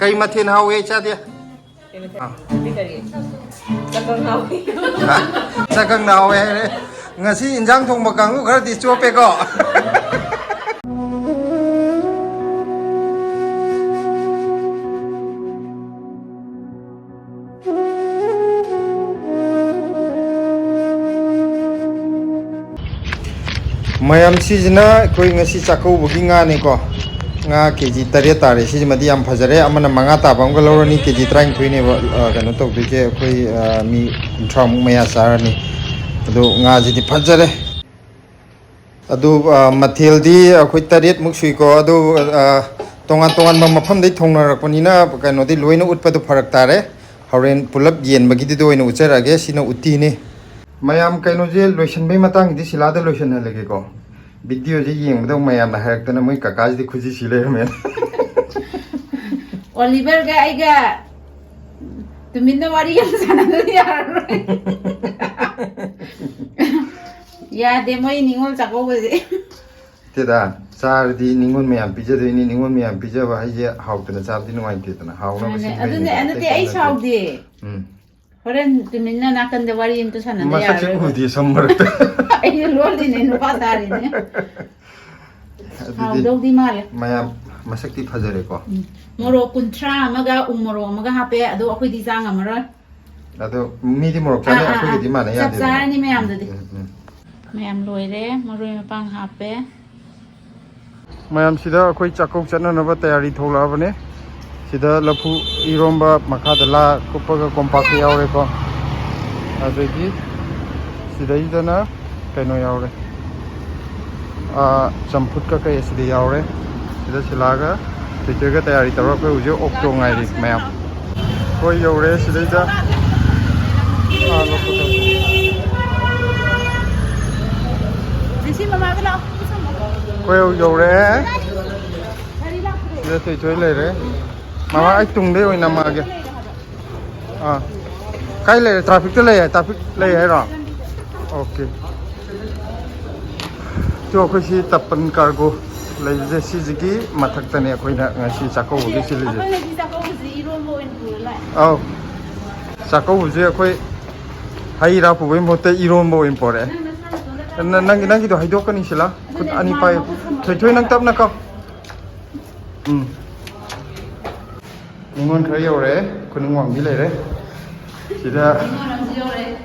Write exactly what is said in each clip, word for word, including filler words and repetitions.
ꯀꯩ ꯃꯊꯦꯜ ꯍꯥꯎꯋꯦ ꯏꯆꯥꯗꯤ? ꯀꯩ ꯃꯊꯦꯜ? ꯑꯥ꯫ ꯁꯤ ꯀꯔꯤ? ꯆꯒꯪ ꯍꯥꯎꯋꯤ꯫ ꯆꯒꯪꯅ ꯍꯥꯎꯋꯦ ꯍꯥꯏꯔꯦ꯫ ꯉꯁꯤ ꯏꯟꯖꯥꯡ ꯊꯣꯡꯕ ꯀꯥꯡꯕꯨ ꯈꯔꯗꯤ ꯆꯣꯞꯄꯦꯀꯣ꯫ ꯃꯌꯥꯝ, ꯁꯤꯁꯤꯅ ꯑꯩꯈꯣꯏ ꯉꯁꯤ ꯆꯥꯛꯀꯧꯕꯒꯤ ꯉꯥꯅꯤꯀꯣ꯫ ꯉꯥ ꯀꯦ ꯖꯤ ꯇꯔꯦꯠ ꯇꯥꯔꯦ꯫ ꯁꯤꯁꯤꯃꯗꯤ ꯌꯥꯝ ꯐꯖꯔꯦ꯫ ꯑꯃꯅ ꯃꯉꯥ ꯇꯥꯕ ꯑꯃꯒ ꯂꯧꯔꯅꯤ꯫ ꯀꯦ ꯖꯤ ꯇꯔꯥꯅꯤꯊꯣꯏꯅꯦꯕ, ꯑ, ꯀꯩꯅꯣ ꯇꯧꯗꯣꯏꯁꯦ꯫ ꯑꯩꯈꯣꯏ, ꯑ, ꯃꯤ ꯀꯨꯟꯊ꯭ꯔꯥꯃꯨꯛ ꯃꯌꯥ ꯆꯥꯔꯅꯤ꯫ ꯑꯗꯣ ꯉꯥꯁꯤꯗꯤ ꯐꯖꯔꯦ꯫ ꯑꯗꯨ, ꯑ, ꯃꯊꯦꯜꯗꯤ ꯑꯩꯈꯣꯏ ꯇꯔꯦꯠꯃꯨꯛ ꯁꯨꯏꯀꯣ꯫ ꯑꯗꯨ, ꯑ, ꯇꯣꯉꯥꯟ ꯇꯣꯉꯥꯟꯕ ꯃꯐꯝꯗꯩ ꯊꯣꯡꯅꯔꯛꯄꯅꯤꯅ ꯀꯩꯅꯣꯗꯤ ꯂꯣꯏꯅ ꯎꯠꯄꯗꯣ ꯐꯔꯛ ꯇꯥꯔꯦ꯫ ꯍꯣꯔꯦꯟ ꯄꯨꯂꯞ ꯌꯦꯟꯕꯒꯤꯗꯨꯗ ꯑꯣꯏꯅ ꯎꯠꯆꯔꯛꯑꯒꯦ꯫ ꯁꯤꯅ ꯎꯇꯤꯅꯤ꯫ ꯃꯌꯥꯝ, ꯀꯩꯅꯣꯁꯦ ꯂꯣꯏꯁꯤꯟꯕꯩ ꯃꯇꯥꯡꯒꯤꯗꯤ ꯁꯤꯂꯥꯗ ꯂꯣꯏꯁꯤꯟꯍꯜꯂꯒꯦꯀꯣ꯫ ꯚꯤꯗꯤꯑꯣꯁꯦ ꯌꯦꯡꯕꯗ ꯃꯌꯥꯝꯅ ꯍꯥꯏꯔꯛꯇꯅ ꯃꯣꯏ ꯀꯀꯥꯁꯤꯗꯤ ꯈꯨꯖꯤ ꯁꯤ ꯂꯩꯔꯝꯃꯦ꯫ ꯑꯣꯂꯤꯚꯔꯒ ꯑꯩꯒ ꯇꯨꯃꯤꯟꯅ ꯋꯥꯔꯤ ꯑꯃ ꯁꯥꯟꯅꯗꯗꯤ ꯌꯥꯔꯔꯣꯏ꯫ ꯌꯥꯗꯦ ꯃꯣꯏ ꯅꯤꯉꯣꯜ ꯆꯥꯛꯀꯧꯕꯁꯦ꯫ ꯇꯦꯗꯥ, ꯆꯥꯔꯗꯤ ꯅꯤꯉꯣꯜ ꯃꯌꯥꯝ ꯄꯤꯖꯗꯣꯏꯅꯤ꯫ ꯅꯤꯉꯣꯜ ꯃꯌꯥꯝ ꯄꯤꯖꯕ ꯍꯥꯏꯁꯦ ꯍꯥꯎꯇꯅ ꯆꯥꯕꯗꯤ ꯅꯨꯡꯉꯥꯏꯇꯦꯗꯅ꯫ ꯍꯥꯎꯅꯕ ꯑꯗꯨꯅꯦ, ꯁꯤꯟꯕ ꯑꯗꯨꯅꯦ, ꯍꯦꯟꯕ ꯅꯠꯇꯦ, ꯑꯇꯩ ꯑꯩ ꯅꯠꯇꯦ꯫ ꯁꯥꯎꯗꯦ꯫ ꯎꯝ꯫ ꯍꯣꯔꯦꯟ ꯇꯨꯃꯤꯟꯅ ꯅꯥꯀꯟꯗ ꯋꯥꯔꯤ ꯑꯝꯇ ꯁꯥꯟꯅꯗ ꯃꯁꯛꯁꯦ ꯌꯥꯔꯔꯣꯏ꯫ ꯎꯗꯦ ꯁꯝ ꯃꯔꯛꯇ꯫ ꯑꯩꯁꯨ ꯂꯣꯜꯂꯤꯅꯦ, ꯅꯨꯄꯥ ꯇꯥꯔꯤꯅꯦ꯫ ꯑꯗꯨꯗꯤ ꯍꯥꯎꯗꯧꯗꯤ ꯃꯥꯜꯂꯦ꯫ ꯃꯌꯥꯝ, ꯃꯁꯛꯇꯤ ꯐꯖꯔꯦꯀꯣ꯫ ꯎꯝ꯫ ꯃꯣꯔꯣꯛ ꯀꯨꯟꯊ꯭ꯔꯥ ꯑꯃꯒ ꯎ ꯃꯣꯔꯣꯛ ꯑꯃꯒ ꯍꯥꯞꯄꯦ, ꯑꯗꯣ ꯑꯩꯈꯣꯏꯗꯤ ꯆꯥ ꯉꯝꯃꯔꯣꯏ꯫ ꯑꯗꯣ ꯃꯤꯗꯤ ꯃꯣꯔꯣꯛ ꯆꯥꯅꯩ, ꯑꯥ, ꯑꯥ, ꯑꯩꯈꯣꯏꯒꯗꯤ ꯑꯥ꯫ ꯃꯥꯟꯅ ꯆꯞ ꯌꯥꯗꯦꯗꯅ꯫ ꯆꯥꯔꯅꯤ ꯃꯌꯥꯝꯗꯨꯗꯤ꯫ ꯎꯝ, ꯎꯝ꯫ ꯃꯌꯥꯝ ꯂꯣꯏꯔꯦ, ꯃꯔꯣꯏ ꯃꯄꯥꯡ ꯍꯥꯞꯄꯦ꯫ ꯃꯌꯥꯝꯁꯤꯗ ꯑꯩꯈꯣꯏ ꯆꯥꯛꯀꯧ ꯆꯠꯅꯅꯕ ꯇꯌꯥꯔꯤ ꯊꯣꯛꯂꯛꯑꯕꯅꯦ꯫ ꯁꯤꯗ ꯂꯐꯨ ꯏꯔꯣꯝꯕ, ꯃꯈꯥꯗ ꯂꯥ ꯀꯨꯞꯄꯒ ꯀꯣꯝꯄꯥꯛꯇ ꯌꯥꯎꯔꯦꯀꯣ꯫ ꯑꯗꯒꯤ ꯁꯤꯗꯩꯗꯅ ꯀꯩꯅꯣ ꯌꯥꯎꯔꯦ, ꯑꯥ, ꯆꯝꯐꯨꯠꯀ ꯀꯩ ꯑꯁꯤꯗ ꯌꯥꯎꯔꯦ꯫ ꯁꯤꯗ ꯁꯤꯂꯥꯒ ꯊꯣꯏꯊꯣꯏꯒ ꯇꯌꯥꯔꯤ ꯇꯧꯔꯒ ꯑꯩꯈꯣꯏ ꯍꯧꯖꯤꯛ ꯑꯣꯛꯇꯣ ꯉꯥꯏꯔꯤ ꯃꯌꯥꯝ꯫ ꯑꯩꯈꯣꯏ ꯌꯧꯔꯦ ꯁꯤꯗꯩꯗ꯫ ꯑꯥ, ꯂꯧꯊꯣꯛꯈ꯭ꯔꯦ꯫ ꯖꯦꯁꯤ ꯃꯃꯥꯗ ꯂꯥꯛꯑꯣ꯫ ꯑꯩꯈꯣꯏ ꯌꯧꯔꯦ꯫ ꯒꯥꯔꯤ ꯂꯥꯛꯇ꯭ꯔꯦ꯫ ꯁꯤꯗ ꯊꯣꯏꯊꯣꯏ ꯂꯩꯔꯦ꯫ ꯃꯃꯥ, ꯑꯩ ꯇꯨꯡꯗꯩ ꯑꯣꯏꯅ ꯅꯝꯃꯛꯑꯒꯦ꯫ ꯑꯥ꯫ ꯀꯥꯏ ꯂꯩꯔꯦ? ꯇ꯭ꯔꯥꯐꯤꯛꯇ ꯂꯩ ꯍꯥꯏ꯫ ꯇ꯭ꯔꯥꯐꯤꯛ ꯂꯩ ꯍꯥꯏꯔꯣ? ꯑꯣꯀꯦ꯫ ꯇꯨ, ꯑꯩꯈꯣꯏ ꯁꯤ ꯇꯄꯟ ꯀꯥꯔꯒꯣ ꯂꯩꯕꯁꯦ ꯁꯤꯁꯤꯒꯤ ꯃꯊꯛꯇꯅꯦ ꯑꯩꯈꯣꯏꯅ ꯉꯁꯤ ꯆꯥꯛꯀꯧꯕꯒꯤ ꯁꯤꯜꯂꯤꯁꯦ꯫ ꯑꯩꯈꯣꯏꯅꯗꯤ ꯆꯥꯛꯀꯧꯕꯁꯦ ꯏꯔꯣꯝꯕ ꯑꯣꯏꯅ ꯄꯨꯔ ꯂꯥꯛꯑꯦ꯫ ꯑꯧ, ꯆꯥꯛꯀꯧꯕꯁꯦ ꯑꯩꯈꯣꯏ ꯍꯩ ꯔꯥ ꯄꯨꯕꯩ ꯃꯍꯨꯠꯇ ꯏꯔꯣꯝꯕ ꯑꯣꯏꯅ ꯄꯣꯔꯛꯑꯦ꯫ ꯅꯪ ꯅꯁꯥ ꯅꯇꯣꯟꯗ ꯅ- ꯅꯪꯒꯤ ꯅꯪꯒꯤꯗꯣ ꯍꯩꯗꯣꯛꯀꯅꯤ ꯁꯤꯂꯥ꯫ ꯈꯨꯠ ꯑꯗꯨꯅꯦ ꯑꯅꯤ ꯄꯥꯏꯌꯨ꯫ ꯏꯃꯥꯟꯅꯕ ꯄꯨꯈꯝ ꯑꯃ ꯊꯣꯏꯊꯣꯏ, ꯅꯪ ꯇꯞꯅ ꯀꯛ꯫ ꯎꯝ꯫ ꯅꯤꯉꯣꯜ ꯈꯔ ꯌꯧꯔꯛꯑꯦ꯫ ꯈꯨꯅꯤꯡ ꯋꯥꯡꯕꯤ ꯂꯩꯔꯦ ꯁꯤꯗ꯫ ꯅꯤꯉꯣꯜ ꯑꯃꯁꯨ ꯌꯧꯔꯛꯑꯦ꯫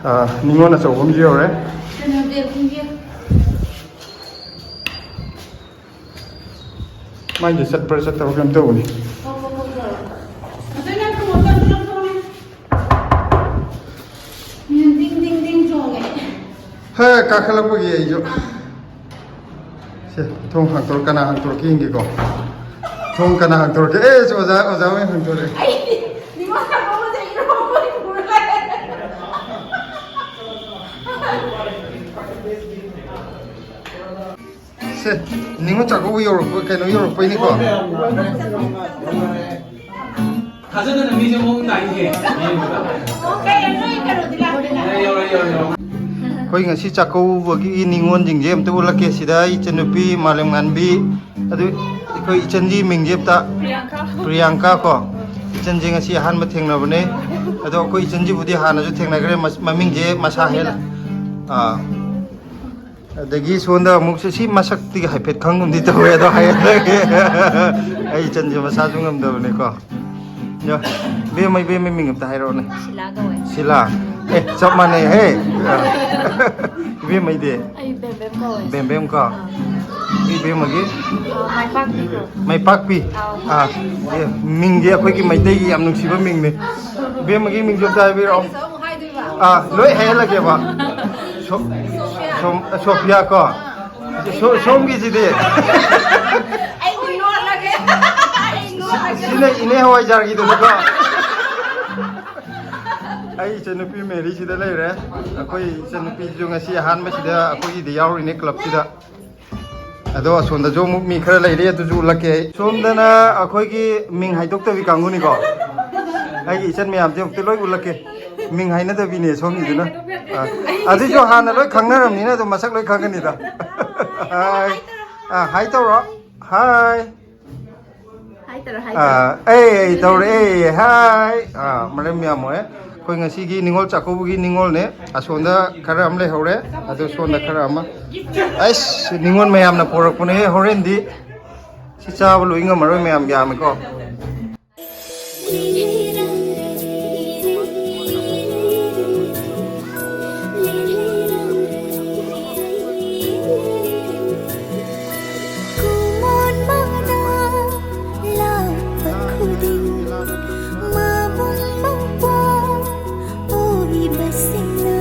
ꯑꯥ, ꯅꯤꯉꯣꯜ ꯑꯆꯧꯕ ꯑꯃꯁꯨ ꯌꯧꯔꯦ꯫ ꯀꯩꯅꯣ, ꯕꯦꯜ ꯈꯤꯡꯒꯦ꯫ ꯃꯥꯏꯗꯤ ꯆꯠꯄ꯭ꯔꯥ ꯆꯠꯇꯕ꯭ꯔꯥ ꯀꯩꯅꯣꯝ ꯇꯧꯕꯅꯤ꯫ ꯀꯣꯛ, ꯀꯣꯛ, ꯀꯣꯛ ꯇꯧꯔꯣ꯫ ꯑꯗꯨ ꯅꯪ ꯈꯨꯃꯣꯛ ꯀꯥꯡꯁꯨ ꯂꯧꯊꯣꯛꯑꯣꯅꯦ꯫ ꯃꯤꯅ ꯗꯤꯡ, ꯗꯤꯡ, ꯗꯤꯡ ꯆꯣꯡꯉꯦ꯫ ꯍꯦ, ꯀꯥꯈꯠꯂꯛꯄꯒꯤ ꯑꯩꯁꯨ꯫ ꯁꯦ, ꯊꯣꯡ ꯍꯥꯡꯇꯣꯔꯛ-, ꯀꯅꯥ ꯍꯥꯡꯇꯣꯔꯛꯀꯦ ꯌꯦꯡꯒꯦꯀꯣ꯫ ꯊꯣꯡ ꯀꯅꯥ ꯍꯥꯡꯇꯣꯔꯛꯀꯦ? ꯑꯦ, ꯑꯣꯖꯥ, ꯑꯣꯖꯥ ꯍꯣꯏ ꯍꯥꯡꯇꯣꯔꯛꯑꯦ꯫ ꯑꯩꯗꯤ ꯅꯤꯉꯣꯜ ꯆꯥꯛꯀꯧꯕꯁꯦ ꯏꯔꯣꯝꯕ ꯑꯣꯏꯅ ꯄꯨꯔ ꯂꯥꯛꯑꯦ꯫ ꯁꯦ, ꯅꯤꯉꯣꯜ ꯆꯥꯛꯀꯧꯕ ꯌꯧꯔꯛꯄ, ꯀꯩꯅꯣ ꯌꯧꯔꯛꯄꯩꯅꯤꯀꯣ꯫ ꯊꯥꯖꯗꯅ ꯃꯤꯁꯦ ꯃꯑꯣꯡ ꯇꯥꯏꯅꯦ꯫ ꯌꯦꯡꯕꯗ꯫ ꯑꯣ, ꯀꯩ, ꯅꯣꯏ ꯀꯩꯅꯣꯗꯤ ꯂꯥꯛꯇꯦꯅ? ꯌꯧꯔꯦ, ꯌꯧꯔꯦ, ꯌꯧꯔꯦ꯫ ꯑꯩꯈꯣꯏ ꯉꯁꯤ ꯆꯥꯛꯀꯧꯕꯒꯤ ꯅꯤꯉꯣꯜꯁꯤꯡꯁꯦ ꯑꯝꯇ ꯎꯠꯂꯛꯀꯦ꯫ ꯁꯤꯗ ꯏꯆꯟꯅꯨꯄꯤ ꯃꯥꯂꯦꯝꯉꯥꯟꯕꯤ, ꯑꯗꯨ ꯑꯩꯈꯣꯏ ꯏꯆꯟꯒꯤ ꯃꯤꯡꯁꯦ ꯑꯝꯇ, ꯄ꯭ꯔꯤꯌꯥꯡꯀꯥ꯫ ꯄ꯭ꯔꯤꯌꯥꯡꯀꯥ ꯀꯣ꯫ ꯏꯆꯟꯁꯦ ꯉꯁꯤ ꯑꯍꯥꯟꯕ ꯊꯦꯡꯅꯕꯅꯦ꯫ ꯑꯗꯣ ꯑꯩꯈꯣꯏ ꯏꯆꯟꯁꯤꯕꯨꯗꯤ ꯍꯥꯟꯅꯁꯨ ꯊꯦꯡꯅꯈ꯭ꯔꯦ, ꯃꯁ-, ꯃꯃꯤꯡꯁꯦ ꯃꯁꯥ ꯍꯦꯜ-, ꯑꯥ, ꯑꯗꯒꯤ ꯁꯣꯝꯗ ꯑꯃꯨꯛꯁꯨ ꯁꯤ ꯃꯁꯛꯇꯤ ꯍꯥꯏꯐꯦꯠ ꯈꯪꯒꯨꯝꯗꯤ ꯇꯧꯋꯦ, ꯑꯗꯣ ꯍꯥꯏꯔꯒꯦ꯫ ꯑꯩ ꯏꯆꯟꯁꯦ ꯃꯁꯥꯁꯨ ꯉꯝꯗꯕꯅꯤꯀꯣ꯫ ꯌꯥ, ꯏꯕꯦꯝꯃ, ꯏꯕꯦꯝꯃ ꯃꯤꯡ ꯑꯝꯇ ꯍꯥꯏꯔꯛꯑꯣꯅꯦ꯫ ꯁꯤꯂꯥ ꯀꯧꯋꯦ꯫ ꯁꯤꯂꯥ? ꯑꯦ, ꯆꯞ ꯃꯥꯟꯅꯩꯍꯦ꯫ ꯏꯕꯦꯝꯃꯩꯗꯤ? ꯑꯩ ꯕꯦꯝꯕꯦꯝ ꯀꯧꯋꯦ꯫ ꯕꯦꯝꯕꯦꯝ ꯀꯣ? ꯑꯥ꯫ ꯏꯕꯦꯝꯃꯒꯤ? ꯑꯥ, ꯃꯥꯏꯄꯥꯛꯄꯤ ꯀꯧꯋꯦ꯫ ꯃꯥꯏꯄꯥꯛꯄꯤ? ꯑꯥꯎ꯫ ꯑꯥ, ꯑꯦ, ꯃꯤꯡꯁꯦ ꯑꯩꯈꯣꯏꯒꯤ ꯃꯩꯇꯩꯒꯤ ꯌꯥꯝ ꯅꯨꯡꯁꯤꯕ ꯃꯤꯡꯅꯤ꯫ ꯏꯕꯦꯝꯃꯒꯤ ꯃꯤꯡꯁꯨ ꯑꯝꯇ ꯍꯥꯏꯕꯤꯔꯛꯑꯣ꯫ ꯑꯥ, ꯂꯣꯏ ꯍꯥꯏꯍꯜꯂꯒꯦꯕ꯫ ꯁꯣ-, ꯁꯣꯝ-, ꯁꯣꯐꯤꯌꯥ ꯀꯣ? ꯁꯣ-, ꯁꯣꯝꯒꯤꯁꯤꯗꯤ? ꯑꯩ ꯅꯣꯠꯂꯒꯦ꯫ ꯑꯩ ꯅꯣꯠꯂꯒꯦ꯫ ꯁꯤꯅ ꯏꯅꯦ ꯍꯋꯥꯏꯖꯥꯔꯒꯤꯗꯨꯅꯤꯀꯣ? ꯑꯩ ꯏꯆꯟꯅꯨꯄꯤ ꯃꯦꯔꯤ ꯁꯤꯗ ꯂꯩꯔꯦ꯫ ꯑꯩꯈꯣꯏ ꯏꯆꯟꯅꯨꯄꯤꯁꯨ ꯉꯁꯤ ꯑꯍꯥꯟꯕꯁꯤꯗ ꯑꯩꯈꯣꯏꯒꯤꯗ ꯌꯥꯎꯔꯤꯅꯦ clubꯁꯤꯗ꯫ ꯑꯗꯣ ꯑꯁꯣꯝꯗꯁꯨ ꯑꯃꯨꯛ ꯃꯤ ꯈꯔ ꯂꯩꯔꯤ, ꯑꯗꯨꯁꯨ ꯎꯠꯂꯛꯀꯦ ꯑꯩ꯫ ꯁꯣꯝꯗꯅ ꯑꯩꯈꯣꯏꯒꯤ ꯃꯤꯡ ꯍꯥꯏꯗꯣꯛꯇꯕꯤ ꯀꯥꯡꯕꯨꯅꯤꯀꯣ꯫ ꯑꯩꯒꯤ ꯏꯆꯟ ꯃꯌꯥꯝꯁꯦ ꯑꯃꯨꯛꯇ ꯂꯣꯏ ꯎꯠꯂꯛꯀꯦ꯫ ꯃꯤꯡ ꯍꯥꯏꯅꯗꯕꯤꯅꯦ ꯁꯣꯝꯒꯤꯗꯨꯅ꯫ ꯑꯥ, ꯑꯗꯨꯏꯁꯨ ꯍꯥꯟꯅ ꯂꯣꯏ ꯈꯪꯅꯔꯕꯅꯤꯅ ꯑꯗꯨꯝ ꯃꯁꯛ ꯂꯣꯏ ꯈꯪꯒꯅꯤꯗ꯫ ꯍꯥꯏ꯫ ꯑꯥ, ꯍꯥꯏ ꯇꯧꯔꯣ꯫ ꯍꯥꯏ꯫ ꯍꯥꯏ ꯇꯧꯔꯣ, ꯍꯥꯏ ꯑꯥ, ꯇꯧꯔꯣ꯫ ꯑꯩ, ꯑꯩ ꯇꯧꯔꯛꯑꯦ꯫ ꯍꯥꯏ꯫ ꯑꯥ, ꯃꯔꯝ ꯌꯥꯝ ꯃꯣꯛꯑꯦ꯫ ꯑꯩꯈꯣꯏ ꯉꯁꯤꯒꯤ ꯅꯤꯉꯣꯜ ꯆꯥꯛꯀꯧꯕꯒꯤ ꯅꯤꯉꯣꯜꯅꯦ꯫ ꯑꯁꯣꯝꯗ ꯈꯔ ꯑꯃ ꯂꯩꯍꯧꯔꯦ, ꯑꯗꯨ ꯁꯣꯝꯗ ꯈꯔ ꯑꯃ꯫ ꯑꯩꯁ, ꯅꯤꯉꯣꯜ ꯃꯌꯥꯝꯅ ꯄꯣꯔꯛꯄꯅꯦꯍꯦ꯫ ꯍꯣꯔꯦꯟꯗꯤ ꯁꯤ ꯆꯥꯕ ꯂꯣꯏ ꯉꯝꯃꯔꯣꯏ, ꯃꯌꯥꯝ ꯌꯥꯝꯃꯦꯀꯣ꯫ ꯀꯨꯃꯣꯟ ꯃꯅꯥ ꯂꯥꯛꯄ ꯈꯨꯗꯤꯡ ꯃꯕꯨꯡ ꯃꯧꯄ꯭ꯋꯥ ꯑꯣꯏꯕꯁꯤꯡꯅ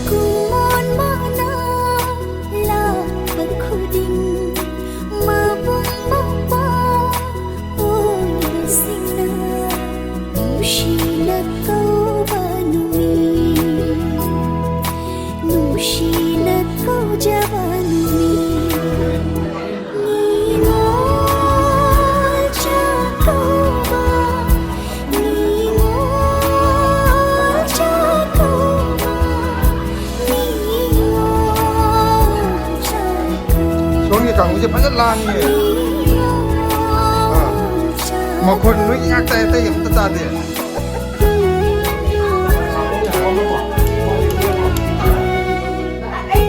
ꯀꯨꯃꯣꯟ ꯃꯅꯥ ꯂꯥꯛꯄ ꯈꯨꯗꯤꯡ ꯃꯕꯨꯡ ꯃꯧꯄ꯭ꯋꯥ ꯑꯣꯏꯕꯁꯤꯡꯅ ꯅꯨꯡꯁꯤꯅ ꯀꯧꯕ ꯅꯨꯃꯤꯠ, ꯅꯨꯡꯁꯤꯅ ꯀꯧꯖꯕ ꯅꯨꯃꯤꯠ꯫ ꯅꯤꯉꯣꯜ ꯆꯥꯛꯀꯧꯕ, ꯅꯤꯉꯣꯜ ꯆꯥꯛꯀꯧꯕ, ꯅꯤꯉꯣꯜ ꯆꯥꯛꯀꯧꯕ꯫ ꯁꯣꯝꯒꯤ ꯀꯥꯡꯕꯨꯁꯦ ꯐꯖꯅ ꯂꯥꯡꯉꯤꯌꯦ꯫ ꯑꯥ꯫ ꯃꯈꯣꯟ ꯅꯣꯏꯒꯤ ꯉꯥꯛꯇ, ꯑꯇꯩ ꯑꯝꯇ ꯇꯥꯗꯦ꯫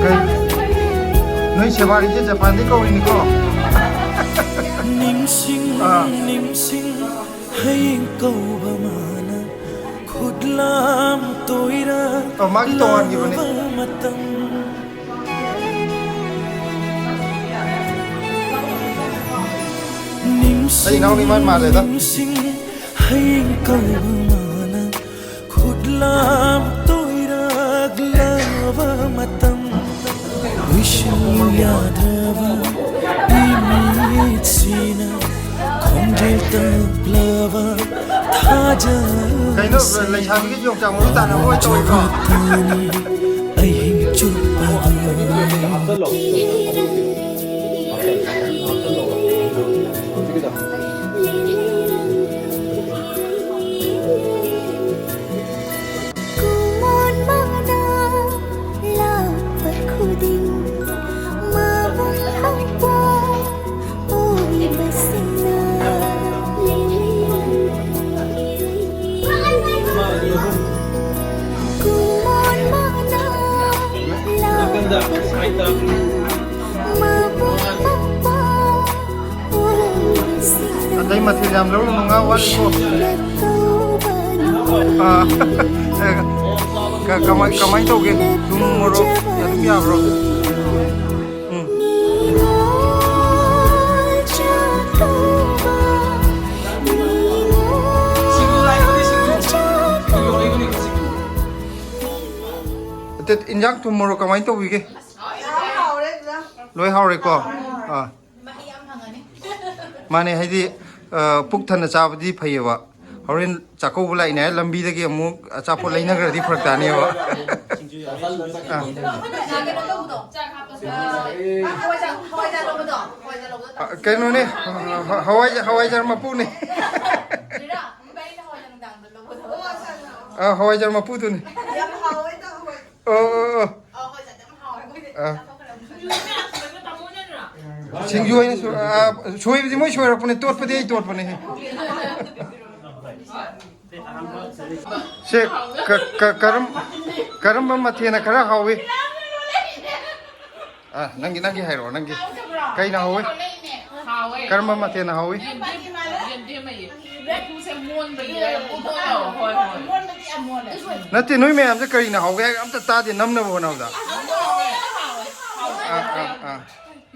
ꯀꯩ? ꯅꯣꯏ ꯁꯦꯕꯥꯔꯤꯁꯦ ꯖꯄꯥꯟꯗꯩ ꯀꯧꯔꯤꯅꯤꯀꯣ? ꯅꯤꯡꯁꯤꯡ, ꯑꯥ꯫ ꯅꯤꯡꯁꯤꯡ, ꯍꯌꯦꯡ ꯀꯧꯕ ꯃꯥꯅ ꯈꯨꯠꯂꯥꯝ ꯇꯣꯏꯔ ꯑꯣ, ꯃꯥꯒꯤ ꯇꯣꯉꯥꯟꯈꯤꯕꯅꯦ꯫ ꯂꯥꯎꯕ ꯃꯇꯝ꯫ ꯑꯩ ꯏꯅꯥꯎ ꯏꯃꯥꯟ ꯃꯥꯜꯂꯦꯗ꯫ ꯅꯤꯡꯁꯤꯡ, ꯍꯌꯦꯡ ꯀꯧꯕ ꯃꯥꯅ ꯈꯨꯠꯂꯥꯝ ꯇꯣꯏꯔꯛꯂꯕ ꯃꯇꯝ, ꯋꯤꯁꯤꯜ ꯌꯥꯗ꯭ꯔꯕ ꯏꯃꯤꯠꯁꯤꯅ ꯈꯣꯟꯖꯦꯜ ꯇꯞꯂꯕ ꯊꯥꯖ ꯀꯩꯅꯣ, ꯂꯩꯁꯥꯕꯤꯒꯤ ꯌꯣꯡꯆꯥꯛ ꯃꯔꯨ ꯇꯥꯟꯅꯕ ꯑꯣꯏ ꯇꯧꯔꯤꯕ꯭ꯔꯣ? ꯑꯍꯤꯡ ꯆꯨꯞꯄ ꯀꯨꯃꯣꯟ ꯃꯅꯥ ꯑꯇꯩ ꯃꯊꯦꯜ ꯌꯥꯝ ꯂꯧꯔꯨꯅꯨ, ꯉꯥ ꯋꯥꯠꯂꯤꯀꯣ꯫ ꯑꯥ, ꯀ-, ꯀꯃꯥꯏ-, ꯀꯃꯥꯏꯅ ꯇꯧꯒꯦ? ꯊꯨꯝ, ꯃꯣꯔꯣꯛ ꯑꯗꯨꯝ ꯌꯥꯕ꯭ꯔꯣ? ꯎꯝ꯫ ꯑꯇꯩ ꯏꯟꯖꯥꯡ ꯊꯨꯝ ꯃꯣꯔꯣꯛ ꯀꯃꯥꯏꯅ ꯇꯧꯕꯤꯒꯦ? ꯂꯣꯏ ꯍꯥꯎꯔꯦꯀꯣ? ꯑꯥ꯫ ꯃꯥꯅꯦ, ꯍꯥꯏꯗꯤ, ꯑ, ꯄꯨꯛ ꯊꯟꯅ ꯆꯥꯕꯗꯤ ꯐꯩꯌꯦꯕ꯫ ꯍꯣꯔꯦꯟ ꯆꯥꯛꯀꯧꯕ ꯂꯥꯛꯏꯅꯦ ꯍꯥꯏ ꯂꯝꯕꯤꯗꯒꯤ ꯑꯃꯨꯛ ꯑꯆꯥꯄꯣꯠ ꯂꯩꯅꯈ꯭ꯔꯗꯤ ꯐꯔꯛ ꯇꯥꯅꯦꯕ꯫ ꯑꯥ꯫ ꯑ, ꯀꯩꯅꯣꯅꯦ, ꯍ-, ꯍꯋꯥꯏ-, ꯍꯋꯥꯏꯖꯥꯔ ꯃꯄꯨꯅꯦ꯫ ꯑ, ꯍꯋꯥꯏꯖꯥꯔ ꯃꯄꯨꯗꯨꯅꯤ꯫ ꯑꯣ, ꯑꯣ, ꯑꯣ꯫ ꯑ꯫ ꯁꯤꯡꯖꯨ ꯑꯣꯏꯅ ꯁꯨ-, ꯑ, ꯁꯣꯏꯕꯗꯤ ꯃꯣꯏ ꯁꯣꯏꯔꯛꯄꯅꯦ, ꯇꯣꯠꯄꯗꯤ ꯑꯩ ꯇꯣꯠꯄꯅꯦ꯫ ꯁꯦ, ꯀ-, ꯀ-, ꯀꯔꯝ-, ꯀꯔꯝꯕ ꯃꯊꯦꯜꯅ ꯈꯔ ꯍꯥꯎꯏ? ꯑ, ꯅꯪꯒꯤ, ꯅꯪꯒꯤ ꯍꯥꯏꯔꯛꯑꯣ, ꯅꯪꯒꯤ꯫ ꯀꯩꯅ ꯍꯥꯎꯏ? ꯍꯥꯎꯋꯦ꯫ ꯀꯔꯝꯕ ꯃꯊꯦꯜꯅ ꯍꯥꯎꯏ? ꯌꯦꯟꯗꯦꯝ, ꯌꯦꯟꯗꯦꯝ ꯑꯌꯦ꯫ ꯂꯐꯨꯁꯦ ꯃꯣꯟꯕꯒꯤ ꯍꯣꯏ, ꯍꯣꯏ꯫ ꯅꯠꯇꯦ, ꯅꯣꯏ ꯃꯌꯥꯝꯁꯦ ꯀꯔꯤꯅ ꯍꯥꯎꯒꯦ ꯍꯥꯏ ꯑꯝꯇ ꯇꯥꯗꯦ, ꯅꯝꯅꯕ ꯍꯣꯠꯅꯕꯗ꯫ ꯑꯥ, ꯑꯥ, ꯑꯥ꯫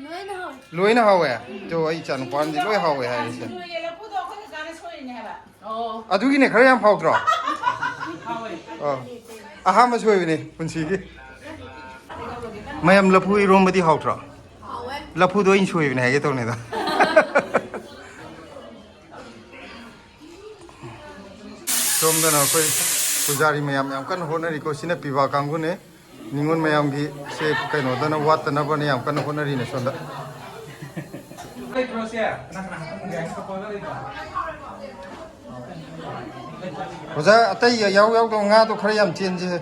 ꯂꯣꯏꯅ ꯍꯥꯎꯋꯦ꯫ ꯂꯣꯏꯅ ꯍꯥꯎꯋꯦ? ꯇꯣ, ꯑꯩ ꯏꯆꯥ ꯅꯨꯄꯥꯅꯗꯤ ꯂꯣꯏ ꯍꯥꯎꯋꯦ ꯍꯥꯏꯔꯤꯁꯦ꯫ ꯂꯐꯨꯗꯣ ꯑꯩꯈꯣꯏ ꯀꯀꯥꯅ ꯁꯣꯏꯔꯤꯅꯦ ꯍꯥꯏꯕ꯫ ꯑꯣ꯫ ꯑꯗꯨꯒꯤꯅꯦ ꯈꯔ ꯌꯥꯝ ꯍꯥꯎꯗ꯭ꯔꯣ? ꯍꯥꯎꯋꯦ꯫ ꯑꯥ꯫ ꯑꯍꯥꯟꯕ ꯁꯣꯏꯕꯅꯦ ꯄꯨꯟꯁꯤꯒꯤ꯫ ꯃꯌꯥꯝ, ꯂꯐꯨ ꯏꯔꯣꯝꯕꯗꯤ ꯍꯥꯎꯇ꯭ꯔꯣ? ꯍꯥꯎꯋꯦ꯫ ꯂꯐꯨꯗꯣ ꯑꯩꯅ ꯁꯣꯏꯕꯅꯦ ꯍꯥꯏꯒꯦ ꯇꯧꯅꯤꯗ꯫ ꯁꯣꯝꯗꯅ ꯑꯩꯈꯣꯏ ꯄꯨꯖꯥꯔꯤ ꯃꯌꯥꯝ ꯌꯥꯝ ꯀꯟꯅ ꯍꯣꯠꯅꯔꯤꯀꯣ꯫ ꯁꯤꯅ ꯄꯤꯕꯥ ꯀꯥꯡꯕꯨꯅꯦ꯫ ꯅꯤꯉꯣꯜ ꯃꯌꯥꯝꯒꯤ ꯁꯦ ꯀꯩꯅꯣꯗꯅ ꯋꯥꯠꯇꯅꯕꯅ ꯌꯥꯝ ꯀꯟꯅ ꯍꯣꯠꯅꯔꯤꯅꯦ ꯁꯣꯝꯗ꯫ ꯑꯣꯖꯥ, ꯑꯇꯩ ꯌꯥꯎ ꯌꯥꯎꯗꯕ ꯉꯥꯗꯣ ꯈꯔ ꯌꯥꯝ ꯆꯦꯟꯁꯦ꯫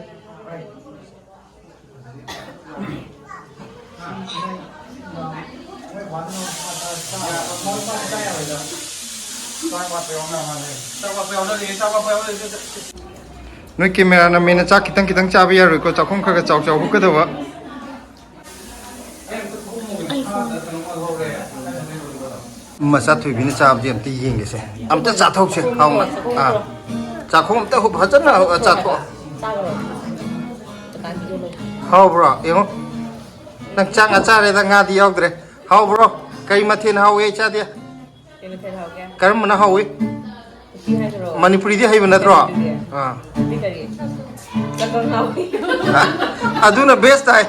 ꯅꯣꯏ ꯀꯦꯃꯦꯔꯥ ꯅꯝꯃꯦꯅ ꯆꯥꯛ ꯈꯤꯇꯪ ꯈꯤꯇꯪ ꯆꯥꯕ ꯌꯥꯔꯣꯏꯀꯣ, ꯆꯥꯛꯈꯨꯝ ꯈꯔ ꯈꯔ ꯆꯥꯎ ꯆꯥꯎ ꯍꯨꯛꯀꯗꯕ꯫ ꯃꯆꯥ ꯊꯣꯏꯕꯤꯅ ꯆꯥꯕꯗꯤ ꯑꯝꯇ ꯌꯦꯡꯒꯦꯁꯦ꯫ ꯑꯝꯇ ꯆꯥꯊꯣꯛꯁꯦ ꯍꯥꯎꯅ꯫ ꯑꯥ꯫ ꯆꯥꯛꯈꯣꯝ ꯑꯝꯇ ꯍꯨꯞ-, ꯐꯖꯅ ꯍꯨꯞ-, ꯆꯥꯊꯣꯛꯑꯣ꯫ ꯆꯥꯈ꯭ꯔꯣ꯫ ꯗꯨꯀꯥꯟꯒꯤꯗꯣ ꯂꯧ꯫ ꯍꯥꯎꯕ꯭ꯔꯣ? ꯌꯦꯡꯉꯣ꯫ ꯅꯪ ꯆꯥꯛ ꯉꯥ ꯆꯥꯔꯦꯗ, ꯉꯥꯗꯤ ꯌꯥꯎꯗ꯭ꯔꯦ꯫ ꯍꯥꯎꯕ꯭ꯔꯣ? ꯀꯔꯤ ꯃꯊꯦꯜ ꯍꯥꯎꯏ ꯑꯩ ꯆꯥꯗꯦ? ꯀꯩ ꯃꯊꯦꯜ ꯍꯥꯎꯒꯦ? ꯀꯔꯝꯕꯅ ꯍꯥꯎꯏ? ꯎꯇꯤ ꯍꯥꯏꯗꯨꯔꯣ? ꯃꯅꯤꯄꯨꯔꯤꯗꯤ ꯍꯩꯕ ꯅꯠꯇ꯭ꯔꯣ? ꯀꯩꯅꯣꯗꯨꯗꯤ? ꯑꯥ꯫ ꯎꯇꯤ ꯀꯔꯤ? ꯆꯒꯪ ꯍꯥꯎꯏ꯫ ꯑ-, ꯑꯗꯨꯅ best ꯇꯥꯏ꯫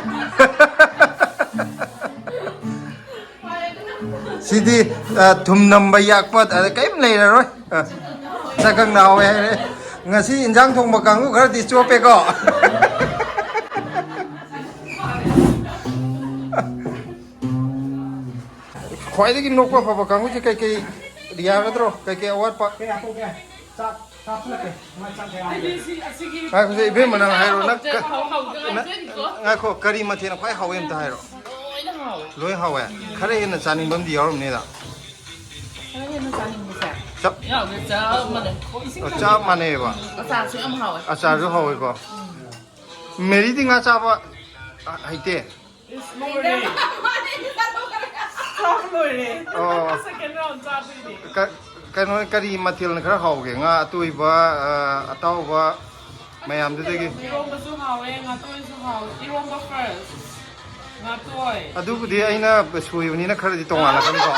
ꯁꯤꯗꯤ, ꯑ, ꯊꯨꯝ ꯅꯝꯕ ꯌꯥꯛꯄ ꯑꯗ ꯀꯔꯤꯝ ꯂꯩꯔꯔꯣꯏ꯫ ꯑ, ꯆꯒꯪꯅ ꯍꯥꯎꯋꯦ ꯍꯥꯏꯔꯦ꯫ ꯉꯁꯤ ꯏꯟꯖꯥꯡ ꯊꯣꯡꯕ ꯀꯥꯡꯕꯨ ꯈꯔꯗꯤ ꯆꯣꯞꯄꯦꯀꯣ꯫ ꯈ꯭ꯋꯥꯏꯗꯒꯤ ꯅꯣꯛꯄ ꯐꯕ ꯀꯥꯡꯕꯨꯁꯦ ꯀꯩꯀꯩ ꯌꯥꯒꯗ꯭ꯔꯣ? ꯀꯩꯀꯩ ꯑꯋꯥꯠꯄ? ꯀꯩ ꯍꯥꯞꯄꯧꯒꯦ? ꯆꯥꯛ ꯍꯥꯞꯆꯤꯜꯂꯛꯀꯦ꯫ ꯃꯥ ꯆꯥꯛ ꯀꯌꯥ ꯍꯥꯞꯄꯨꯒꯦ? ꯑꯩꯗꯤ ꯁꯤ, ꯑꯁꯤꯒꯤ ꯉꯥꯏꯈꯣꯁꯦ, ꯏꯕꯦꯝꯃ, ꯅꯪ ꯍꯥꯏꯔꯣ, ꯅꯪ ꯀ-, ꯍꯧ-, ꯍꯧꯗ ꯅꯪ, ꯉꯥꯏꯖꯔꯤꯀꯣ꯫ ꯉꯥꯏꯈꯣ, ꯀꯔꯤ ꯃꯊꯦꯜꯅ ꯈ꯭ꯋꯥꯏ ꯍꯥꯎꯋꯦ ꯑꯝꯇ ꯍꯥꯏꯔꯣ꯫ ꯂꯣꯏꯅ ꯍꯥꯎꯋꯦ꯫ ꯂꯣꯏ ꯍꯥꯎꯋꯦ? ꯈꯔ ꯍꯦꯟꯅ ꯆꯥꯅꯤꯡꯕ ꯑꯃꯗꯤ ꯌꯥꯎꯔꯝꯅꯤꯗ꯫ ꯈꯔ ꯍꯦꯟꯅ ꯆꯥꯅꯤꯡꯕꯁꯦ? ꯆꯞ ꯌꯥꯎꯗꯦ, ꯆꯞ ꯃꯥꯟꯅꯩ꯫ ꯑꯣ, ꯆꯞ ꯃꯥꯟꯅꯩꯌꯦꯕ? ꯑꯆꯥꯔꯁꯨ ꯌꯥꯝ ꯍꯥꯎꯋꯦ꯫ ꯑꯆꯥꯔꯁꯨ ꯍꯥꯎꯋꯦꯀꯣ? ꯎꯝ꯫ ꯃꯦꯔꯤꯗꯤ ꯉꯥ ꯆꯥꯕ, ꯑ, ꯍꯩꯇꯦ? ꯏꯁ, ꯂꯣꯏꯔꯦ꯫ ꯆꯥꯕ ꯂꯣꯏꯔꯦ꯫ ꯑꯣ꯫ Second round ꯆꯥꯗꯣꯏꯅꯦ꯫ ꯀ-, ꯀꯩꯅꯣ, ꯀꯔꯤ ꯃꯊꯦꯜꯅ ꯈꯔ ꯍꯥꯎꯒꯦ? ꯉꯥ ꯑꯇꯣꯏꯕ, ꯑ, ꯑꯇꯥꯎꯕ ꯃꯌꯥꯝꯗꯨꯗꯒꯤ? ꯏꯔꯣꯝꯕꯁꯨ ꯍꯥꯎꯋꯦ, ꯉꯥꯇꯣꯏꯁꯨ ꯍꯥꯎꯋꯦ꯫ ꯏꯔꯣꯝꯕ first꯫ ꯉꯥꯇꯣꯏ꯫ ꯑꯗꯨꯕꯨꯗꯤ ꯑꯩꯅ ꯁꯣꯏꯕꯅꯤꯅ ꯈꯔꯗꯤ ꯇꯣꯉꯥꯜꯂꯛꯀꯅꯤꯀꯣ꯫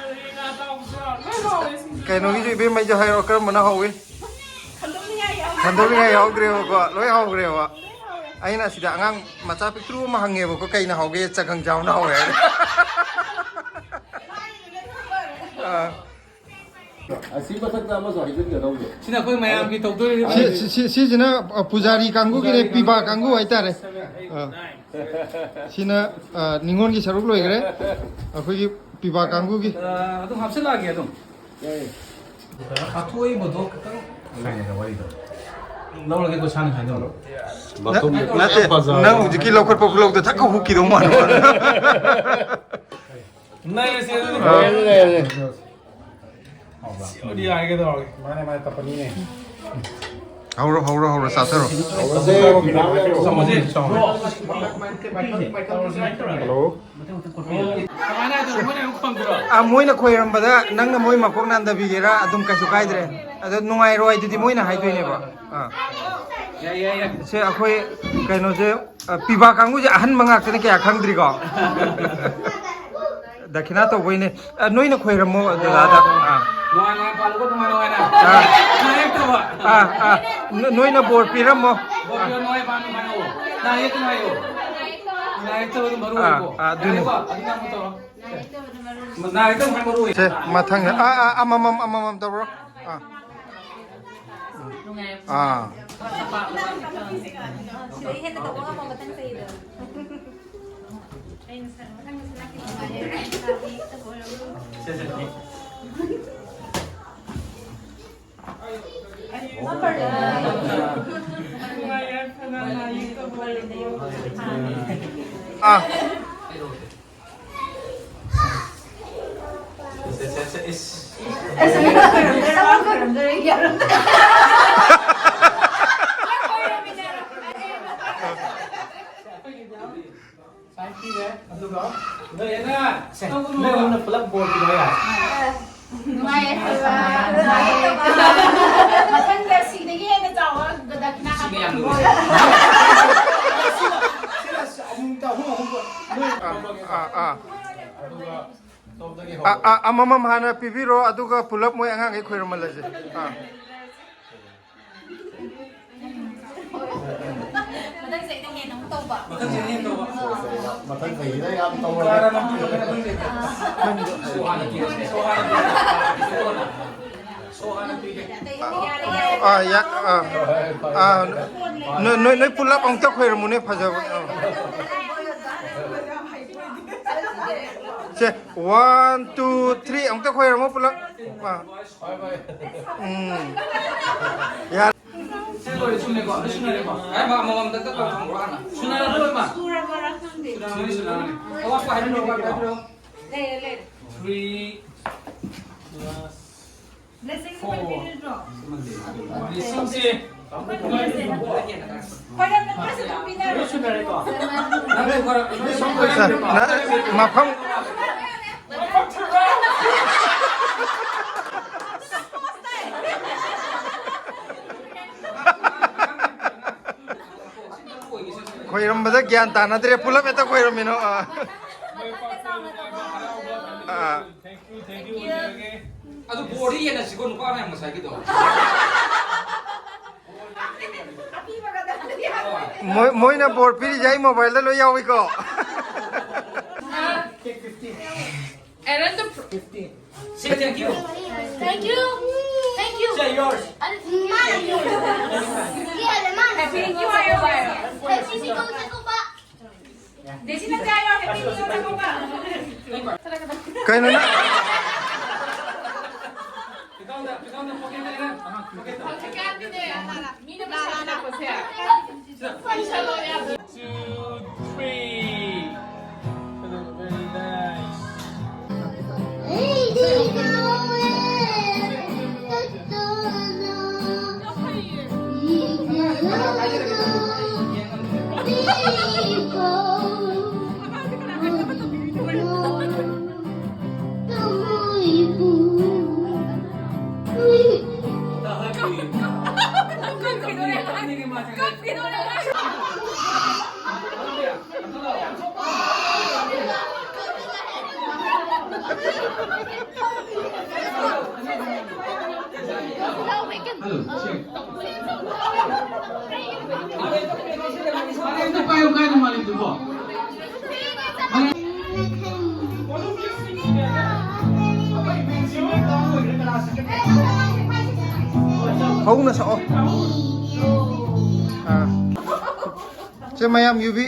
ꯑꯗꯒꯤ ꯉꯥ ꯑꯇꯥꯎꯕꯁꯨ ꯍꯥꯎꯋꯦ꯫ ꯂꯣꯏ ꯍꯥꯎꯋꯦ ꯁꯤꯡꯖꯨ꯫ ꯀꯩꯅꯣꯒꯤꯁꯨ ꯏꯕꯦꯝꯃꯩꯁꯨ ꯍꯥꯏꯔꯣ, ꯀꯔꯝꯕꯅ ꯍꯥꯎꯏ? ꯈꯟꯗꯣꯛꯅꯤꯡꯉꯥꯏ ꯌꯥꯎꯗ꯭ꯔꯦ꯫ ꯈꯟꯗꯣꯛꯅꯤꯡꯉꯥꯏ ꯌꯥꯎꯗ꯭ꯔꯦꯕꯀꯣ, ꯂꯣꯏ ꯍꯥꯎꯈ꯭ꯔꯦꯕ꯫ ꯂꯣꯏ ꯍꯥꯎꯋꯦ꯫ ꯑꯩꯅ ꯑꯁꯤꯗ ꯑꯉꯥꯡ ꯃꯆꯥ ꯄꯤꯛꯇ꯭ꯔꯨ ꯑꯃ ꯍꯪꯉꯦꯕꯀꯣ, "ꯀꯩꯅ ꯍꯥꯎꯒꯦ?" "ꯆꯒꯪ ꯆꯥꯕꯅ ꯍꯥꯎꯋꯦ" ꯍꯥꯏꯔꯦ꯫ ꯃꯥꯒꯤꯗꯨꯅ ꯈꯔ ꯂꯣꯏꯔꯦ꯫ ꯑꯥ꯫ ꯑꯁꯤ ꯃꯊꯛꯇ ꯑꯃꯁꯨ ꯍꯩꯖꯤꯟꯒꯗꯧꯕꯅꯦ꯫ ꯁꯤꯅ ꯑꯩꯈꯣꯏ ꯃꯌꯥꯝꯒꯤ ꯇꯧꯗꯣꯔꯤꯕ꯫ ꯁꯤ, ꯁꯤ, ꯁꯤ, ꯁꯤꯁꯤꯅ, ꯑ, ꯄꯨꯖꯥꯔꯤ ꯀꯥꯡꯕꯨꯒꯤꯅꯦ, ꯄꯤꯕꯥ ꯀꯥꯡꯕꯨ ꯍꯥꯏꯇꯥꯔꯦ꯫ ꯑꯥ꯫ ꯁꯤꯅ, ꯑ, ꯅꯤꯉꯣꯜꯒꯤ ꯁꯔꯨꯛ ꯂꯣꯏꯈ꯭ꯔꯦ꯫ ꯑꯩꯈꯣꯏꯒꯤ ꯄꯤꯕꯥ ꯀꯥꯡꯕꯨꯒꯤ꯫ ꯑ, ꯑꯗꯨꯝ ꯍꯥꯞꯆꯤꯜꯂꯛꯑꯒꯦ ꯑꯗꯨꯝ꯫ ꯌꯥꯏꯌꯦ꯫ ꯑꯊꯣꯏꯕꯗꯣ ꯈꯤꯇꯪ ꯁꯥꯡꯉꯦꯗ ꯋꯥꯔꯤꯗꯣ꯫ ꯂꯧꯔꯒꯦ ꯑꯩꯈꯣꯏ ꯁꯥꯅ ꯁꯥꯅ ꯇꯧꯔꯣ꯫ ꯅ-, ꯅꯠꯇꯦ, ꯅꯪ ꯍꯧꯖꯤꯛꯀꯤ ꯂꯧꯈꯠꯄ ꯈꯨꯂꯧꯗꯣ ꯊꯛꯀ ꯍꯨꯛꯈꯤꯗꯧ ꯃꯥꯟꯕ ꯋꯥꯅꯤ꯫ ꯅꯩꯔꯁꯦ ꯑꯗꯨꯗꯤ꯫ ꯑꯥ꯫ ꯌꯥꯏꯌꯦ, ꯌꯥꯏꯌꯦ, ꯌꯥꯏꯌꯦ꯫ ꯁꯤꯕꯨꯗꯤ ꯌꯥꯔꯦ ꯀꯩꯗꯧꯔꯒꯦ꯫ ꯃꯥꯅꯦ, ꯃꯥꯅꯦ, ꯇꯞꯄꯅꯤꯅꯦ꯫ ꯍꯧꯔꯣ, ꯍꯧꯔꯣ, ꯍꯧꯔꯣ, ꯆꯥꯊꯔꯣ꯫ ꯍꯜꯂꯣ꯫ ꯑꯥ, ꯃꯣꯏꯅ ꯈꯣꯏꯔꯝꯕꯗ ꯅꯪꯅ ꯃꯣꯏ ꯃꯀꯣꯛ ꯅꯥꯟꯗꯕꯤꯒꯦꯔꯥ ꯑꯗꯨꯝ ꯀꯩꯁꯨ ꯀꯥꯏꯗ꯭ꯔꯦ꯫ ꯑꯗꯣ ꯅꯨꯡꯉꯥꯏꯔꯣꯏ ꯍꯥꯏꯗꯨꯗꯤ ꯃꯣꯏꯅ ꯍꯥꯏꯗꯣꯏꯅꯦꯕ꯫ ꯑꯥ꯫ ꯁꯦ, ꯑꯩꯈꯣꯏ ꯀꯩꯅꯣꯁꯦ, ꯑ, ꯄꯤꯕꯥ ꯀꯥꯡꯕꯨꯁꯦ ꯑꯍꯟꯕ ꯉꯥꯛꯇꯅ ꯀꯌꯥ ꯈꯪꯗ꯭ꯔꯤꯀꯣ꯫ ꯗꯈꯤꯅꯥ ꯇꯧꯕꯩꯅꯦ꯫ ꯑ, ꯅꯣꯏꯅ ꯈꯣꯏꯔꯝꯃꯣ ꯗꯗꯥꯗ꯫ ꯑꯥ꯫ ꯅꯨꯡꯉꯥꯏ ꯅꯨꯡꯉꯥꯏ ꯄꯥꯜꯂꯨꯀꯣ, ꯅꯨꯡꯉꯥꯏ ꯅꯨꯡꯉꯥꯏꯅ꯫ ꯑꯥ꯫ ꯅꯨꯡꯉꯥꯏ ꯇꯧꯕ꯫ ꯑꯥ, ꯑꯥ꯫ ꯅꯣ-, ꯅꯣꯏꯅ ꯕꯣꯔ ꯄꯤꯔꯝꯃꯣ꯫ ꯕꯣꯔ ꯄꯤꯔꯝꯃꯣ, ꯅꯨꯡꯉꯥꯏ ꯄꯥꯜꯂꯨ, ꯅꯨꯡꯉꯥꯏ ꯄꯥꯜꯂꯨ꯫ ꯅꯥ ꯌꯦꯛꯇꯅꯨ ꯍꯥꯏꯌꯣ꯫ ꯅꯥ ꯌꯦꯛꯇꯕꯗꯣ ꯃꯔꯨ ꯑꯥ, ꯑꯣꯏꯀꯣ꯫ ꯑꯥ, ꯑꯗꯨꯅꯤ꯫ ꯌꯥꯔꯦꯀꯣ? ꯑꯗꯨꯅ ꯑꯃꯨꯛ ꯇꯧꯔꯣ꯫ ꯅꯥ ꯌꯦꯛꯇꯕ ꯈ꯭ꯋꯥꯏ ꯃꯔꯨ ꯑꯣꯏ꯫ ꯁꯦ, ꯃꯊꯪ꯫ ꯑꯥ, ꯑꯥ, ꯑꯃꯃꯝ, ꯑꯃꯃꯝ ꯇꯧꯔꯣ꯫ ꯑꯥ꯫ ꯑꯥ꯫ ꯁꯤꯗꯩ ꯍꯦꯟꯅ ꯇꯧꯕ ꯉꯝꯃꯣ ꯃꯊꯪ ꯆꯍꯤꯗ꯫ ꯑꯥ꯫ ꯁꯥꯏꯟ ꯄꯤꯔꯦ, ꯑꯗꯨꯒ ꯅꯣꯏ ꯑꯅ, ꯁꯦ, ꯅꯣꯏ ꯑꯍꯨꯝꯅ ꯄꯨꯂꯞ ꯕꯣꯜ ꯄꯤꯔꯣ ꯌꯥꯔꯦ꯫ ꯅꯨꯡꯉꯥꯏꯌꯦ ꯍꯥꯏꯕ꯫ ꯃꯊꯪꯗ ꯁꯤꯗꯒꯤ ꯍꯦꯟꯅ ꯆꯥꯎꯕ ꯗꯈꯤꯅꯥ ꯁꯤꯅ ꯌꯥꯝ ꯍꯥꯞꯄꯛꯑꯣ꯫ ꯅꯨꯡꯉꯥꯏ꯫ ꯁꯤꯅ, ꯁꯤꯅ ꯑꯃꯨꯛꯇ ꯑꯍꯨꯝ ꯑꯍꯨꯝ ꯂꯣꯏ ꯑꯥ, ꯑꯥ, ꯑꯥ꯫ ꯑꯗꯨꯒ ꯁꯣꯝꯗꯒꯤ ꯑꯥ, ꯍꯧꯔꯣ꯫ ꯑꯥ, ꯑꯃꯃꯝ ꯍꯥꯟꯅ ꯄꯤꯕꯤꯔꯣ, ꯑꯗꯨꯒ ꯄꯨꯂꯞ ꯃꯣꯏ ꯑꯉꯥꯡꯈꯩ ꯈꯣꯏꯔꯝꯍꯜꯂꯁꯦ꯫ ꯑꯥ꯫ ꯃꯊꯪ ꯆꯍꯤꯗ ꯍꯦꯟꯅ ꯑꯃꯨꯛ ꯇꯧꯕ꯫ ꯃꯊꯪ ꯆꯍꯤꯗ ꯍꯦꯟꯅ ꯇꯧꯕ꯫ ꯃꯊꯪ ꯆꯍꯤꯗ ꯌꯥꯝ ꯇꯧꯔꯒ꯫ ꯁꯣ ꯍꯥꯟꯅ ꯄꯤꯔꯁꯦ, ꯁꯣ ꯍꯥꯟꯅ ꯄꯤꯔꯁꯦ, ꯁꯣ ꯍꯥꯟꯅ ꯄꯤꯔꯁꯦ꯫ ꯁꯣ ꯍꯥꯟꯅ ꯄꯤꯒꯦ꯫ ꯑꯥ, ꯌꯥ-, ꯑꯥ꯫ ꯑꯥ, ꯅꯣꯏ, ꯅꯣꯏ, ꯅꯣꯏ ꯄꯨꯂꯞ ꯑꯃꯨꯛꯇ ꯈꯣꯏꯔꯝꯃꯨꯅꯦ, ꯐꯖꯕ꯫ ꯑꯥ꯫ ꯁꯦ, one, two, three, ꯑꯃꯨꯛꯇ ꯈꯣꯏꯔꯝꯃꯣ ꯄꯨꯂꯞ꯫ ꯑꯥ꯫ ꯎꯝ꯫ ꯌꯥꯔꯦ꯫ ꯁꯤ ꯂꯣꯏꯔꯦ, ꯆꯨꯝꯃꯦꯀꯣ? ꯂꯣꯏ ꯁꯨꯅꯔꯦꯀꯣ? ꯑꯦ, ꯃꯥ ꯑꯃꯃꯝꯗ ꯇꯠ ꯇꯧ ꯊꯝꯈ꯭ꯔꯣ ꯍꯥꯟꯅ꯫ ꯁꯨꯅꯔꯕ꯭ꯔꯣ, ꯏꯃꯥ? ꯁꯨꯅꯔꯕꯅꯤ, ꯁꯨꯅꯔꯕꯅꯤ꯫ ꯑꯋꯥꯠꯄ ꯍꯥꯏꯕꯤꯔꯛꯑꯣ, ꯍꯥꯏꯕꯤꯔꯛꯑꯣ꯫ ꯂꯩꯔꯦ, ꯂꯩꯔꯦ꯫ Three plus four꯫ Blessing ꯁꯦ꯫ ꯁꯥꯔ, ꯅ-, ꯃꯐꯝ ꯈꯣꯏꯔꯝꯕꯗ ꯒ꯭ꯌꯥꯟ ꯇꯥꯅꯗ꯭ꯔꯦ, ꯄꯨꯂꯞ ꯍꯦꯛꯇ ꯈꯣꯏꯔꯝꯃꯤꯅꯣ꯫ ꯑꯥ꯫ ꯑꯥ꯫ ꯑꯗꯨ ꯕꯣꯔꯗꯤ ꯌꯦꯟꯅꯁꯤꯀꯣ, ꯅꯨꯄꯥ ꯃꯌꯥꯝ ꯉꯁꯥꯏꯒꯤꯗꯣ꯫ ꯃꯣꯏ-, ꯃꯣꯏꯅ ꯕꯣꯔ ꯄꯤꯔꯤꯁꯦ ꯑꯩ ꯃꯣꯕꯥꯏꯜꯗ ꯂꯣꯏ ꯌꯥꯎꯏꯀꯣ꯫ And then the pr- Say thank you. Thank you. Thank you. Say yours. Mine. Yeah, the mine. Happy New Year. Happy New Year. ꯀꯩꯅꯣ ꯅꯪ? Two, three. Very nice. ꯍꯧꯅ ꯁꯛꯑꯣ꯫ ꯑꯥ꯫ ꯁꯦ ꯃꯌꯥꯝ ꯌꯨꯕꯤ꯫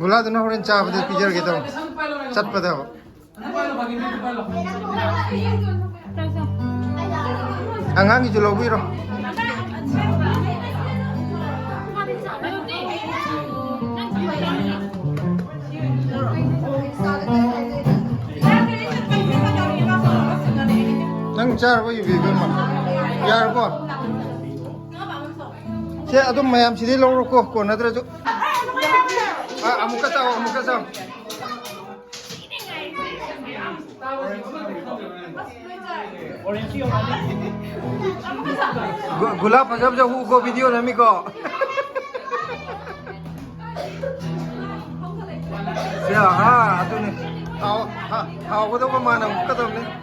ꯒꯨꯂꯥꯗꯨꯅ ꯍꯣꯔꯦꯟ ꯆꯥꯕꯗ ꯄꯤꯖꯔꯒꯦ ꯇꯧꯕ꯫ ꯆꯠꯄꯗ꯫ ꯑꯉꯥꯡꯒꯤꯁꯨ ꯂꯧꯕꯤꯔꯣ꯫ ꯅꯪ ꯆꯥꯔꯕꯣ, ꯌꯨꯕꯤ ꯏꯕꯦꯝꯃ? ꯌꯥꯔꯕꯣ? ꯁꯦ, ꯑꯗꯨꯝ ꯃꯌꯥꯝ ꯁꯤꯗꯩ ꯂꯧꯔꯣꯀꯣ, ꯀꯣꯟꯅꯗ꯭ꯔꯁꯨ꯫ ꯑ, ꯑꯃꯨꯛꯀ ꯆꯥꯎ, ꯑꯃꯨꯛꯀ ꯆꯥꯎ꯫ ꯒꯨ-, ꯒꯨꯂꯥꯞ ꯐꯖ ꯐꯖ ꯍꯨꯀꯣ, video ꯅꯝꯃꯤꯀꯣ꯫ ꯁꯦ, ꯍꯥ, ꯑꯗꯨꯅꯤ꯫ ꯍꯥꯎ-, ꯍꯥ, ꯍꯥꯎꯒꯗꯧꯕ ꯃꯥꯅ ꯍꯨꯛꯀꯗꯕꯅꯤ꯫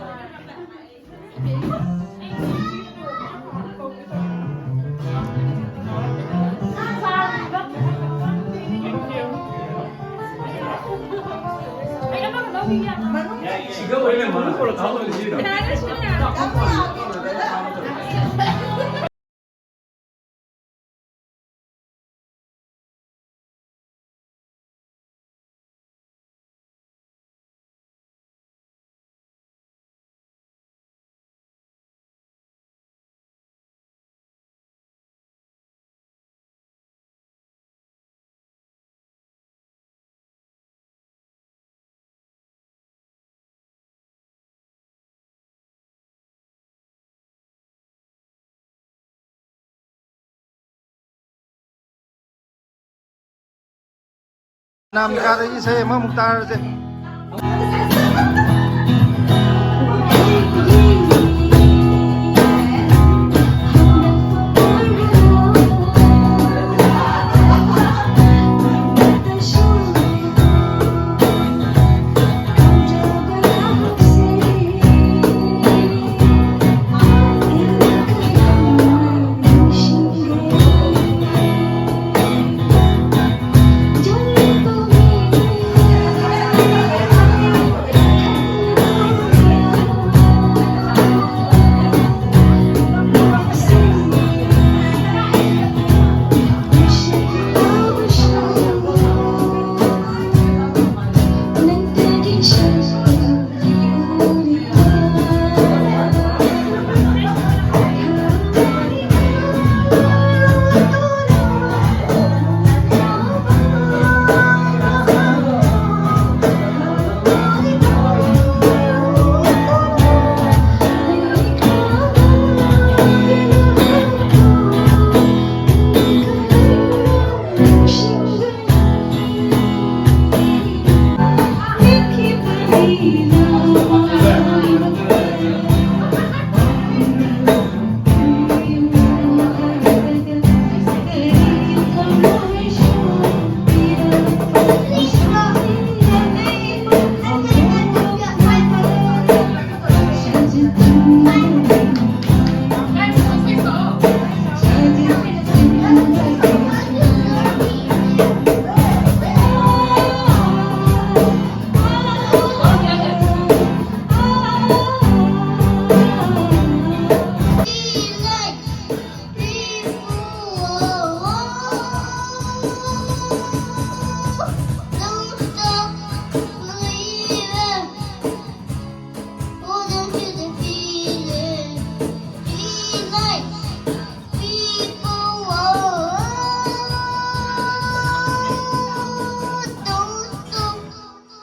ꯑꯅꯥꯃꯤꯀꯥꯗꯒꯤ ꯏꯁꯩ ꯑꯃꯃꯨꯛ ꯇꯥꯔꯁꯦ꯫